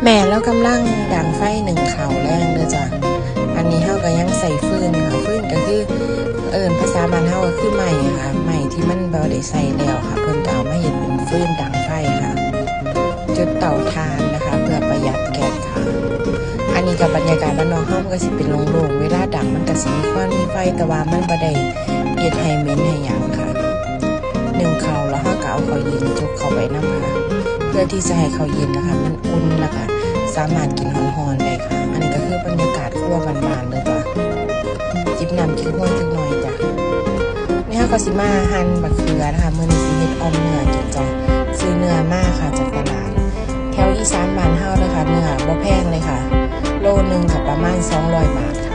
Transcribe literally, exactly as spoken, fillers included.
แม่ลาวกำลังดังไฟนึ่งข้าวแลงเด้อจ้ะ อันนี้เฮาก็ยังใส่ฟืนค่ะ ฟืนก็คือ เอิ้นภาษาบ้านเฮาก็คือไม้ค่ะ ไม้ที่มันบ่ได้ใช้แล้วค่ะ เพิ่นก็เอามาเฮ็ดเป็นฟืนดังไฟค่ะ จุดเตาถ่านนะคะ เพื่อประหยัดแก๊สค่ะ อันนี้ก็บรรยากาศบ้านนอกเฮามันก็สิเป็นโล่งๆ เวลาดังมันก็สิมีควันมีไฟ แต่ว่ามันบ่ได้เฮ็ดให้เหม็นให้หยังค่ะ นึ่งข้าวแล้วเฮาก็เอาข้าวเย็นจุกเข้าไปนำค่ะ เพื่อที่จะให้ข้าวเย็นนะคะ มันอุ่นแล้วก็สามารถกินร้อนๆได้ค่ะ อันนี้ก็คือบรรยากาศครัวบ้านๆเลยจ้ะ จิบน้ำเก๊กฮวยจักหน่อยจ้ะ นี่เฮาก็สิมาหั่นบักเขือนะคะ มื้อนี้สิเฮ็ดอ่อมเนื้อกินจ้ะ ซื้อเนื้อมาค่ะจากตลาด แถวอีสานบ้านเฮานะคะ เนื้อบ่แพงเลยค่ะ โลหนึ่งก็ประมาณสองร้อยบาทค่ะ